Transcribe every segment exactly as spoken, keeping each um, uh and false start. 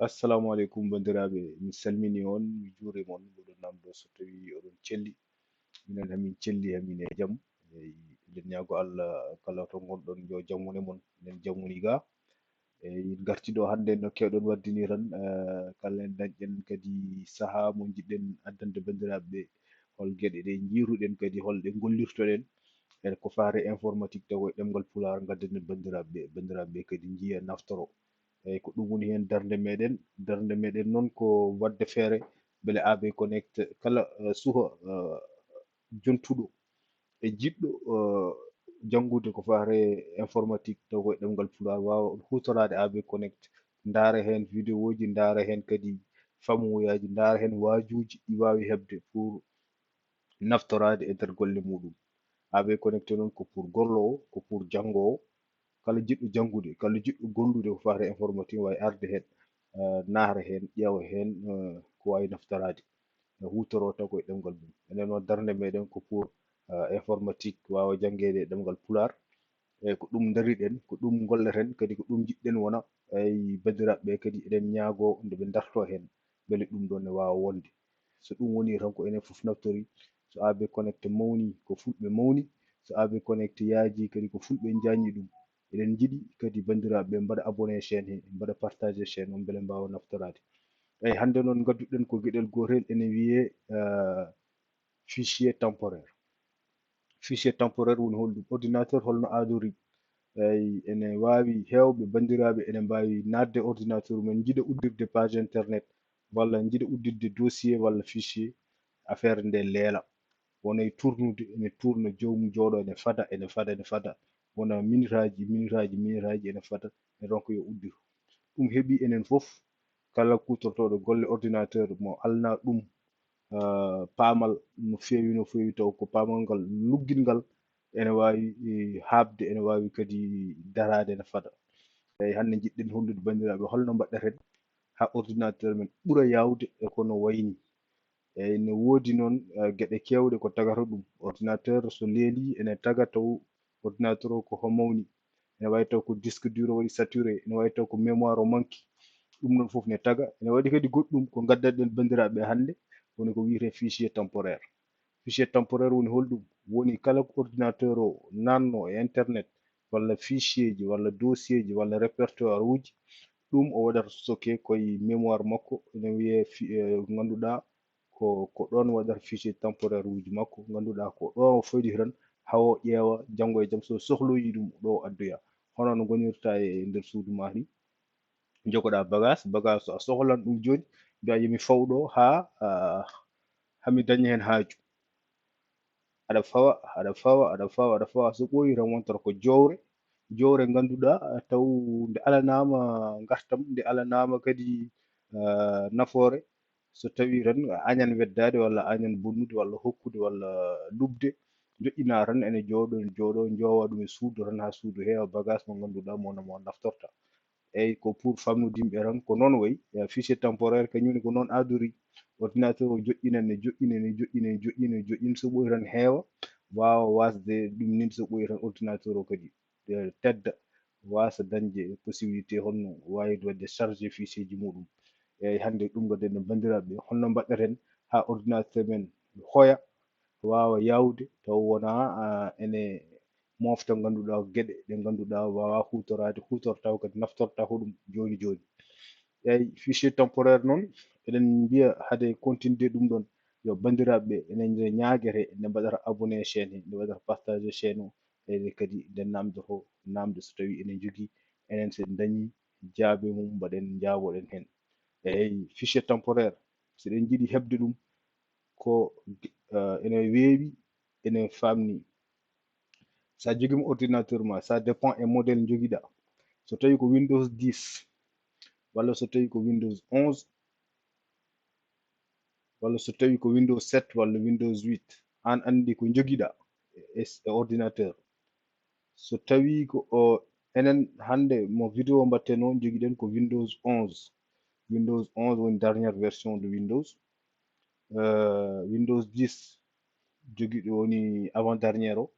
Assalamu aleykum, banndiraaɓe. Mi salmini on, mi juuri mon, mboɗo namdo so tawi oɗon celli. Minen hamin celli, hamin e jam. Eyi, eɗen ñaago Allah kala to ngonɗon, yo jam wone mon. Eɗen jam woni ga. Eyi, en garti ɗo hannde no kewɗon waddini tan, eh, kala en dañɗen kadi sahaa mo jiɗɗen addande banndiraaɓe ɓe hol geɗe ɗe njiiruɗen kadi hol ɗe gollirtoɗen. E ko faare informatique taw e ɗemngal Pulaar ngaddanen banndiraaɓe ɓe, banndiraaɓe ɓe kadi njiya naftoro. Eyi, ko ɗum woni heen darnde meɗen. Darnde meɗen noon ko waɗde feere mbele A B Connect kala, eh, suha, eh, jontuɗo e jiɗɗo, eh, janngude ko faare informatique taw ko e ɗemngal Pulaar waawa huutoraade A B Connect, ndaara heen vidéoji, ndaara heen kadi faamuyaaji, ndaara heen waajuuji ɗi waawi heɓde pour naftoraade e nder golle muɗum. A B Connect noon ko pour golloowo, ko pour janngoowo, kala jiɗɗo janngude, kala jiɗɗo gollude ko faati e informatique waawi arde heen, eh, naara heen, ƴeewa heen, eh, ko waawi naftoraade, eh, huutoroo taw ko e ɗemngal mum. Enen noon darnde meɗen ko pour, eh, informatique waawa janngeede e ɗemngal Pulaar. Eyi, ko ɗum ndariɗen, ko ɗum ngolleten, kadi ko ɗum njiɗɗen wona. Eyi, banndiraaɓe ɓe kadi eɗen ñaagoo nde ɓe ndartoo heen, mbele ɗum ɗoon ne waawa wonde. So ɗum woni tan ko enen fof naftori, so A B Connect mawni ko fulɓe mawni, so A B Connect yaaji kadi ko fulɓe njañi ɗum. Eɗen njiɗi kadi banndiraaɓe ɓe mbaɗa abonné chaîne he, mbaɗa partagé chaîne o mbele mbaawa naftoraade. Eyi, hannde noon ngadduɗen ko geɗel gootel ene wiyee, eh, fichier temporaire. Fichier temporaire woni holɗum? Ordinateur holno aadori? Eyi, ene waawi heewɓe banndiraaɓe ene mbaawi naatde ordinateur mum, njiɗa uddirde page internet, walla njiɗa uddirde dossier walla fichier, affaire nde leela. Wona e tournude, ene tourna, joomum jooɗo ene fada, ene fada, ene fada. Wona minitaaji, minitaaji, minitaaji ene fada, ene ronka yo uddir. Ɗum heɓi enen fof, kala kuutortooɗo golle ordinateur mo alna ɗum, ah, paamal no feewi, no feewi, taw ko paamal ngal luggiɗngal ene waawi, eh, haaɓde, ene waawi kadi daraade, ene fada. Eyi, hannde njiɗɗen hollude banndiraaɓe holno mbaɗɗeten haa ordinateur men ɓura yaawde e ko no wayni. Eyi, no woodi noon, eh, geɗe keewɗe ko tagata ɗum. Ordinateur so leeli, ene taga taw ordinateur o ko ho mawni. Ene waawi taw ko disque dur o waɗi saturé, ene waawi taw ko mémoire o manki. Ɗum noon fof ne taga. Ene waɗi kadi goɗɗum ko ngaddanɗen banndiraaɓe hannde, woni ko wiyetee fichier temporaire. Fichier temporaire woni holɗum? Woni kala ko ordinateur o naatno e internet, walla fichier ji, walla dossier ji, walla répertoire uji, ɗum o waɗata stocké koye mémoire makko, ene wiyee fi-, eh, ko ngannduɗaa ko, ko ɗoon waɗata fichier temporaire uji makko, ngannduɗaa ko ɗo o fawdi tan, haa o ƴeewa janngo e jam so sohloyi ɗum ɗo o addoya. Hono no ngonirta e nder suudu ma ni, jogoɗaa bagage, bagage so a sohlan ɗum jooni, mbiyaa yo mi faw ɗo haa, ah, haa mi daña heen haaju. Aɗa fawa, aɗa fawa, aɗa fawa, aɗa fawa, so ɓooyi tan wontata ko jowre, jowre ngannduɗaa taw nde alanaama ngartam, nde alanaama kadi, ah, nafoore. So tawii tan a añan weddaade walla a añan bonnude walla hokkude walla luɓde, joƴƴinaa tan ene jooɗo, ene jooɗo, njoowa ɗum e suudu tan haa suudu heewa bagage mo ngannduɗaa mo, mo naftorta. Eyi, ko pour famnude yimɓe tan, ko noon wayi. Eh, fichier temporaire kañum ne ko noon aadori. Ordinateur o joƴƴina, ne joƴƴina, ne joƴƴina, ne joƴƴina, ne joƴƴina, so ɓooyi tan heewa, waawa waasde ɗum nin, so ɓooyi tan ordinateur o kadi, eh, tedda, waasa dañde possibilité honno waawde waɗde chargé fichier ji muɗum. Eyi, hannde ɗum ngaddanɗen banndiraaɓe, honno mbaɗɗeten haa ordinateur men hoya, waawa yaawde, taw wonaa, ah, ene moofta ngannduɗaa geɗe ɗe ngannduɗaa waawa huutoraade, huutortaa kadi naftortaa ko ɗum jooni jooni. Eyi, fichier temporaire noon, eɗen mbiya hade continude ɗum ɗoon, yo banndiraaɓe ɓe, enen nde ñaagete, nde mbaɗata abonné chaîne he, nde mbaɗata partagé chaîne o, ene kadi nde naamdoto, naamde so tawii enen njogii, enen so en dañii jaabe mum, mbaɗen njaaboɗen heen. Eyi, fichier temporaire, so eɗen njiɗi heɓde ɗum, ko, eh, ene weeɓi, ene faamni. So a jogiima ordinateur ma, ça dépend e modèle njogiɗaa. So tawii ko Windows dix, walla so tawii ko Windows onze, walla so tawii ko Windows sept walla Windows huit, aan anndi ko njogiɗaa e, e ordinateur. So tawii ko o, enen hannde mo vidéo mbaɗten o, njogiɗen ko Windows onze. Windows onze woni dernière version de Windows. Euh, Windows dix jogiɗo woni avant dernière o.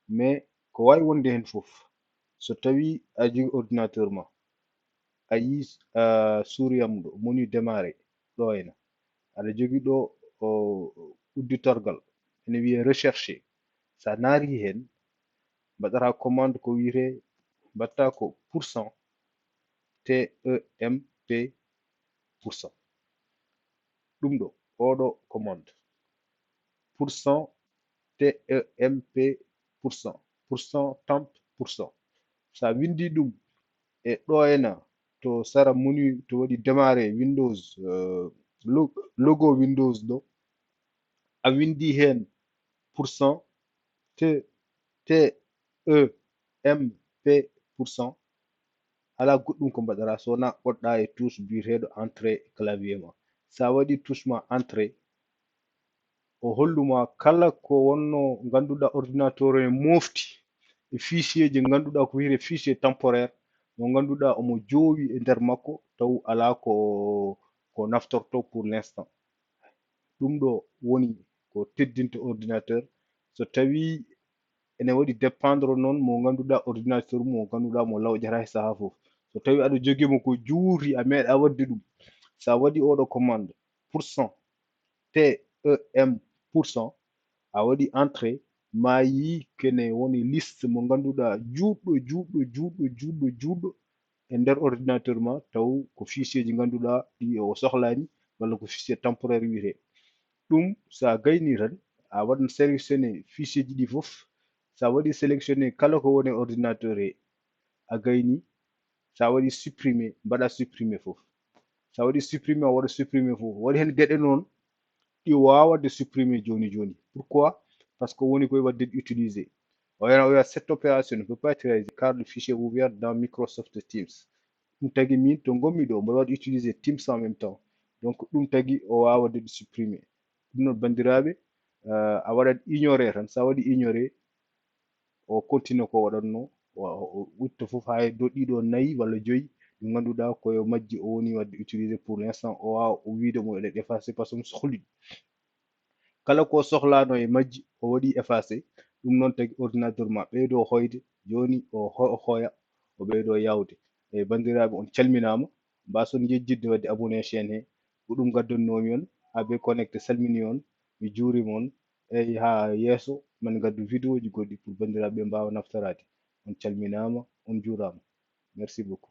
Mais ko waawi wonde heen fof, so tawii a jogii ordinateur ma, a yi uh, suryam ɗo moni démarré ɗo ena aɗa jogi ɗo udditorgal ene wiye recherche. Sa naari heen mbaɗata commande ko wiyete mbaɗta ko pourcent temp pourcent. Ɗum ɗo oɗo commande pourcent temp pourcent pourcent temp pourcent. Sa windi ɗum e ɗo ena to sara moni to waɗi démarré windows uh, logo windows ɗo a windi heen pourcent t t e m p pourcent. Ala goɗɗum ko mbaɗata so wona ɓoɗɗa e touche biyeteɗo entrée clavier ma. Sa waɗi touche ma entrée o holluma kala ko wonno ngannduɗa ordinateur e mofti e fichier ji ngannduɗa ko wiyete fichier temporaire mo ngannduɗa omo joowi e nder makko taw ala ko ko naftorto pour l'instant. Ɗum ɗo woni ko teddinta ordinateur so tawi ene waɗi dépendre noon mo ngannduɗa ordinateur mo ngannduɗa mo lawƴata e saha fof. So tawi aɗa jogimo ko juuri a meeɗa waɗde ɗum sa waɗi oɗo commande pourcent t e m pourcent a waɗi entrée ma yi kene woni liste mo ngannduɗa juuɗɗo juuɗɗo juuɗɗo juuɗɗo juuɗɗo e nder ordinateur ma taw ko fichier ji ngannduɗa ɗi o sohlani walla ko fichier temporaire wiyete. Ɗum sa gayni tan a waɗan sélectionné fichier ji ɗi fof. Sa waɗi sélectionné kala ko woni ordinateur he a gayni sa waɗi supprimé mbaɗa supprimé fof. Sa waɗi supprimé a waɗa supprimé fof waɗi heen geɗe noon ɗi wawa de supprimé joni joni. Pourquoi? Parce que woni koye waɗde utilisé. Oyana oya cette opération ne peut pas être réalisée car le fichier ouvert dans Microsoft Teams. Ɗum tagi min to ngonmi ɗo mboɗo waɗa utilisé Teams en même temps. Donc ɗum tagi o wawa de supprimer. Ɗum noon bandiraɓe a waɗat ignoré tan sa waɗi ignoré o continue ko waɗatno o itta fof ha e dow ɗiɗo nayi walla joyi ɗi ngannduɗa koyo majji o woni wadde utilisé pour l'instant o wawa o wiide mo eɗen effacé par ce que sohli kala ko sohlano e majji o waɗi effacé. Ɗum noon tagi ordinateur ma ɓeydo hoyde joni o hoya o ɓeydo yawde. E bandiraɓe on calminama mbason yejjidde wadde abonné chaîne he ko ɗum gaddannomi on. Abe connecté salmini on mi juurima on. Eyi ha yeeso man gaddu vidéo ji goɗɗi pour bandiraɓe ɓe mbawa naftorade. On calminama on juurama. Merci beaucoup.